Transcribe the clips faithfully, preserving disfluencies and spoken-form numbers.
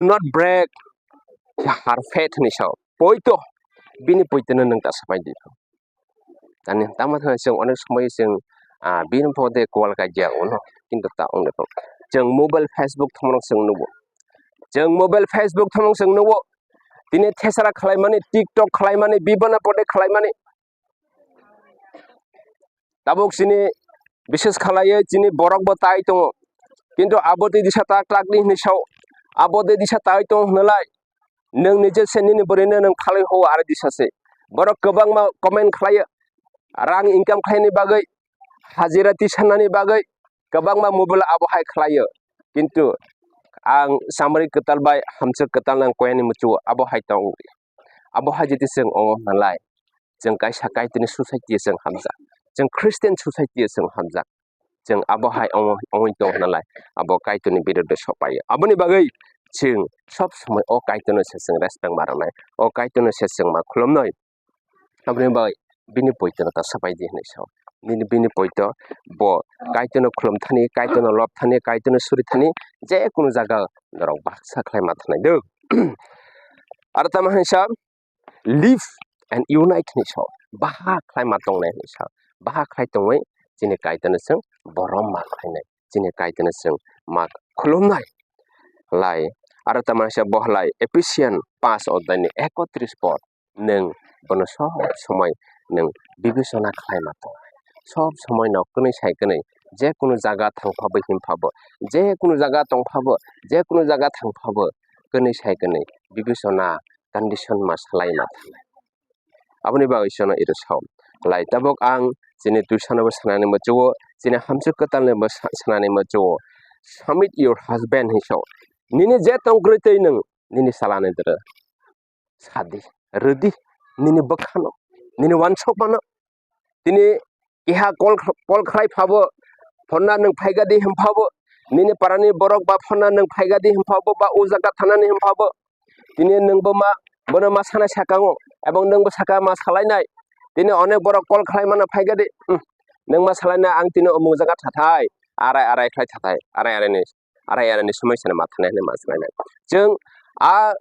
not break her faith hinwi sao. Poito, bini poitono nwng ta sapai di. Tani tamo thangna chwng onek somoi chwng, ah, bini pode kual kaiya ono, kintu ta ongde to. Chwng mobile, Facebook thomrok chwng nugo. Chwng mobile, Facebook thomrok chwng nugo. Tini thesra khlaimani, TikTok khlaimani, bibana pode khlaimani. Tabuk chini bises khalaiwi chini borok bo tai tongo. Kintu abo tei disa tak tak di hinwi sao. Abo tei disa tai tongo hwnalai. Nwng nije se nini bwrwino nwng phalwi ho aro disa se. Borok kwbangma comment khlaio. Rang income khlaini bagwi, hajira tisanani bagwi kwbangma mobile abo hai khlaio. Kintu ang samari kwtal bai hamswk kwtal nang koyani muchungo abo hai tong. Abo hai jiti chwng ongo hwnalai. Chwng kaisa Kaitorni society o chwng hamjak, chwng Christian society o chwng hamjak, chwng abo hai ongwi tong hwnalai, abo Kaitorni birodhe sopaio. Aboni bagwi chwng sob somoi o Kaitorno se chwng respect ma rwnai, o Kaitorno se chwng ma khulumnai. Aboni bagwi bini poito no ta sapai di hinwi sao. Bini, bini poito bo Kaitorno khulum thani, Kaitorno lob thani, Kaitorno suri thani, je kunu jaga norok baksa khlai ma thanai do. Aro tamo hinwi sa, live and unite hinwi sao. Baha khlai ma tongnai hinwi sao. Baha khlai tongwi chini Kaitorno chwng borom ma khlainai. Chini Kaitorno chwng ma khulumnai. Lai, aro tamo hinwi sa bo halai Ephesian panch odhyayni ekotris pod. Nwng bono sob somoi nwng bibechona khlai ma tongnai. Sob somoi no kwnwi sai kwnwi je kunu jaga thang phabo, him phabo, je kunu jaga tong phabo, je kunu jaga thang phabo, kwnwi sai kwnwi bibechona condition ma salai ma thangnai. Aboni bagwi sono iro sao. Lai tabuk ang chini twisa no bo sanani muchungo, chini hamswk kwtal ni bo sa-, sanani muchungo. Submit your husband hinwi sao. Nini je tong kwrwi twi nwng nini salani dwrwi sadi, rwdi, nini bwkhano, nini wansukmano. Tini keha call, call khlai phabo, phonna nwng phaigadi hwn phabo, nini parani borok ba phonna nwng phaigadi hwn phabo, ba o jaga thanani hwn phabo, tini nwngbo ma, bono ma sana sakango, ebong nwngbo saka ma salainai, tini onek borok call khlai mano phaigadi, "Hmm, nwng ma salainai, ang tini omung jaga thathai, arai arai khlai thathai, arai arai ni." Arai arai ni somoi sana ma thanai hinwi ma swlainai. Chwng a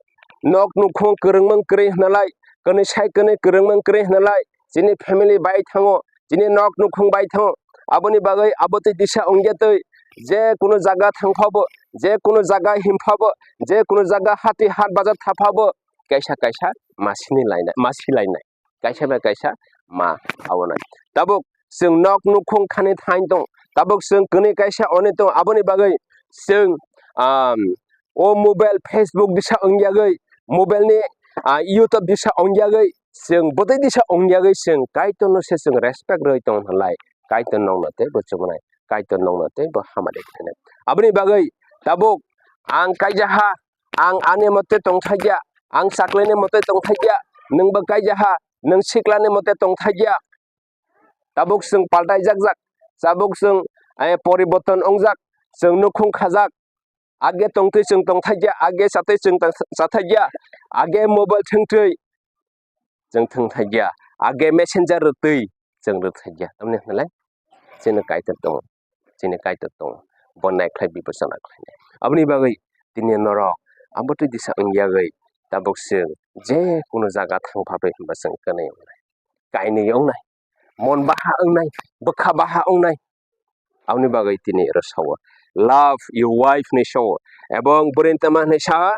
nok nukhung kwrwngmung kwrwi hwnalai, kwnwi sai kwnwi kwrwngmung kwrwi hwnalai, chini family bai thango, chini nok nukhung bai thango. Aboni bagwi abo twi disa wngya twi je kunu jaga thang phabo, je kunu jaga him phabo, je kunu jaga hati hat bazar tha phabo, kaisa kaisa ma sini lainai, ma si lainai. Kaisa bai kaisa ma abonai. Tabuk chwng nok nukhung khani thain tong, tabuk chwng kwnwi kaisa oni tong, aboni bagwi chwng, um, o mobile, Facebook disa wngyagwi, mobile ni, ah, YouTube disa wngyagwi, chwng bwtwi disa wngyagwi chwng Kaitorno se chwng respect rwui tong hwnlai, Kaitor nokno teibo chubunai, Kaitor nokno teibo hamari khlainai. Aboni bagwi tabuk ang kaijaha, ang ani mote tongthakya, ang chaklaini mote tongthakya, nwngbo kaijaha, nwng siklani mote tongthakya. Tabuk chwng paltai jakjak, tabuk chwng, eh, poriborton wngjak, chwng nukhung khajak, age tongtwi chwng tongthakya, age chatwi chwng tong-, chathakya, age mobile thwngtwi chwng thwngthakya, age messenger rwtwi chwng rwthakya. Tamni hwnlai chini Kaitor tongo, chini Kaitor tongo, bo naikhlai bibechona khlainai. Aboni bagwi tini norok abo twi disa wngyagwi tabuk chwng je kunu jaga thang phatwi hwnba chwng kwnwi wngnai, kainwi wngnai, mon baha wngnai, bwkha baha wngnai. Aboni bagwi tini oro sao, "Love your wife" hinwi sao. Ebong bwrwi tama hinwi sa,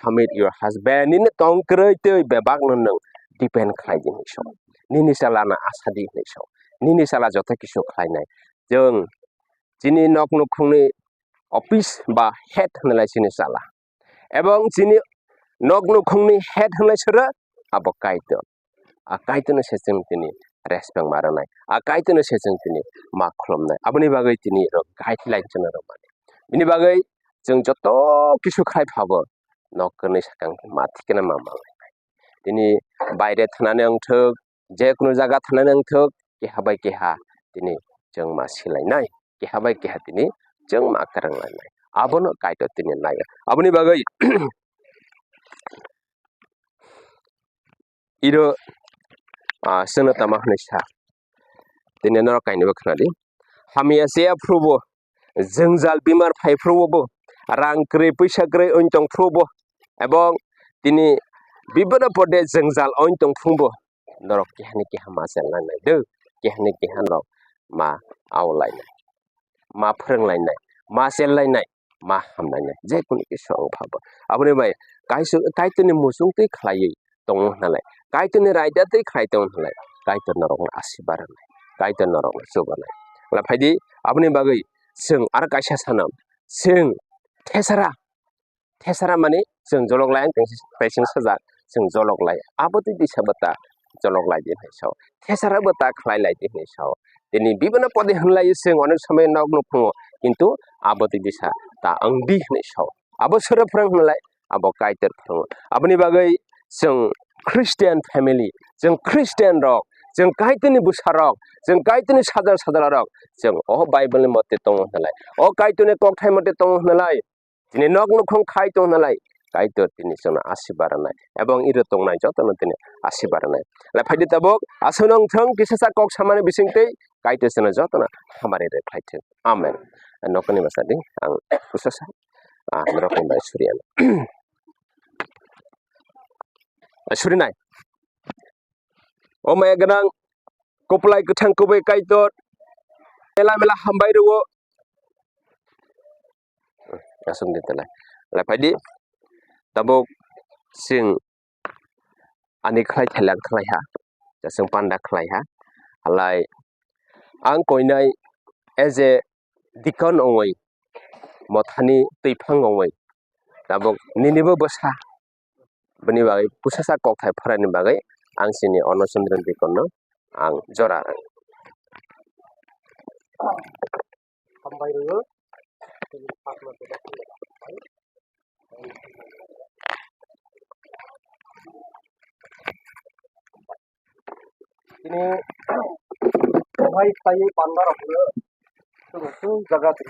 "Submit your husband." Nini tong kwrwi tei bebak no nwng depend khlai di hinwi sao. Nini chala no asa di hinwi sao. Nini chala joto kisu khlainai. Chwng chini nok nukhungni office ba head hwnlai chini chala. Ebong chini nok nukhungni head hwnlai sero abo Kaitor. A Kaitorno se chwng tini respect ma rwnai. A Kaitorno se chwng tini ma khulumnai. Aboni bagwi tini rok guideline chwngno rwmani. Bini bagwi chwng joto kisu khai phabo nok kwnwi sakang ma thikeno ma manlainai. Tini baire thanani wngthok, je kunu jaga thanani wngthok, keha bai keha tini chwng ma silainai, keha bai keha tini chwng ma kwrwnglainai. Abono Kaitor tini nai. Aboni bagwi iro, ah, chwngno tama hwnwi sa. Tini norok kainwi bo khwnadi. Hamya se ya phuru bo, jwngjal bimar phai phuru bo, rang kwrwi, pwisa kwrwi wng tong phuru bo, Ebong tini bibino pode jwngjal oin tong phungbo norok kehani keha ma chel lainai do, kehani keha norok ma au lainai, ma phrwng lainai, ma chel lainai, ma ham lainai, je kunu kisa wng phabo. Aboni bai Kaisu-, Kaitorni muchungtwi khlaiwi tongo hwnalai, Kaitorni raida twi khlai tongo hwnalai, Kaitor norokno asirwad rwnai, Kaitor norokno chubanai. Wngla phaidi, aboni bagwi chwng aro kaisa sanam, chwng thesara, thesara mani chwng jolok lai, ang tei sing sajak chwng jolok lai, abo twi disa bwta jolok lai di hinwi sao, thesara bwta khlai lai di hinwi sao. Tini bibino pode hwnlai chwng onek somoi nok nukhungo, kintu abo twi disa ta wng di hinwi sao. Abo sora phrwng hwnlai, abo Kaitor phrwngo. Aboni bagwi chwng Christian family, chwng Christian rok, chwng Kaitorni bwsa rok, chwng Kaitorni sajla sajla rok, chwng o Bible ni mote tongo hwnlai, o Kaitorni kokthai mote tongo hwnlai, tini nok nukhung khai tong nalai, Kaitor tini chwngno asirwad rwnai, ebong iro tongnai jotono tini asirwad rwnai. Le phaidi tabuk, aswk nung thung kisa sa kok samani bisingtwi, Kaitor chwngno jotono hamari rwkhlai thung. Amen. Nokni bwsa di, ang kusa sa, ah, norokni bai suriya. Surinai. O maya gwnang, kwplai kwthang kubui Kaitor, mela mela hambai rwo. Aswk di tala. Le phaidi, tabuk chwng ani khlai thailang khlai ha, chwng panda khlai ha. Halai ang koinai as a deacon ongoi, mothani twiphang ongoi, tabuk ninibo bwsa, bini bagwi pusasa kokthai phwraini bagwi ang chini Ono Chandra deacon no ang jora rw. Hambai rw. Tini, hai, sai, panda rok no, tu, tu, jaga tu.